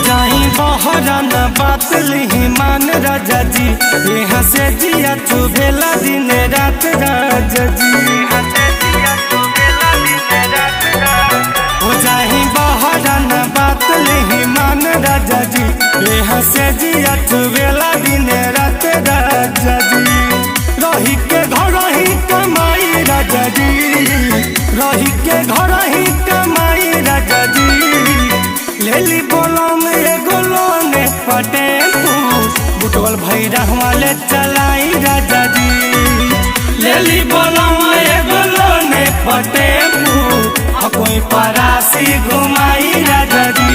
जाही बहरन बात लिही मान राजा जी, यहाँ से जिया चुभेला दिन रात राजा जी। हो जाही बहरन बात लिही मान राजा जी, यहाँ से जिया चुभेला दिन रात राजा जी। रही के घर ही कमाई राजा जी, रही के घर ही कमाई राजा जी। लेली बोलो में गोलो ने पटेपू बुटवल भैरा वाले चलाई राजा जी। लेली बोलो में गोलो ने पटेपू आ कोई परासी घुमाई राजा जी।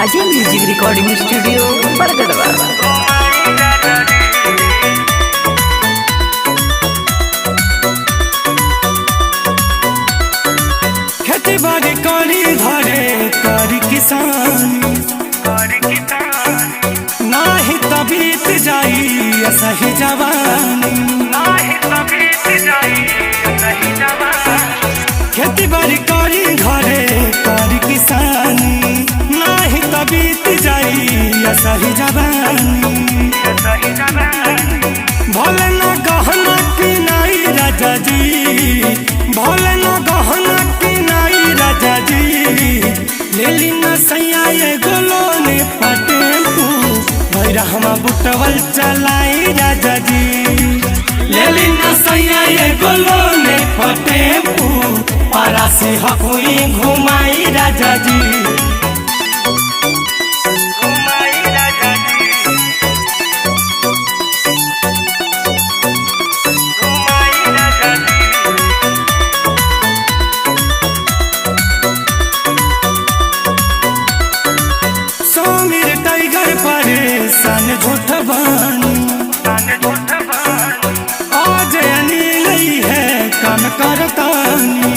Ajay music recording studio Bargadwa. खेती बाड़ी करी घरे करी किसानी, नाही तबीत जाई सही जवानी। खेती बाड़ी करी घरे करी किसानी, नाही तबीत जाई सही जवानी। भोले ना गहना की नाई राजा जी, भोले ना गहना की नाई राजा जी। लेली ना सैया ये गोलो ने पटेपू भैरा हम बुटवल चलाई राजा जी। लेली ना सैया ये गोलो ने पटेपू पारा से हकुई घुमाई राजा जी। समीर टाइगर परेशान झूठ बानी, आज अनिल ही है काम करतानी।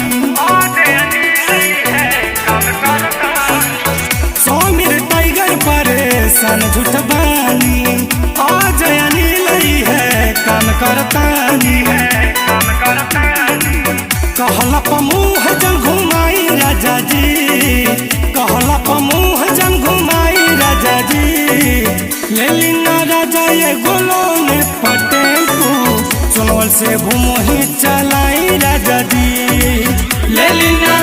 समीर टाइगर परेशान झूठ बानी, आज अनिल ही है काम करतानी। कहला मुँह जन घुमाई राजा जी, कहला मुँह जन घुमाई राजा जी। लेली ना राजा ये गोलो ने पटेपू सोनवल से घुमोही चलाई राजा जी। लेली ना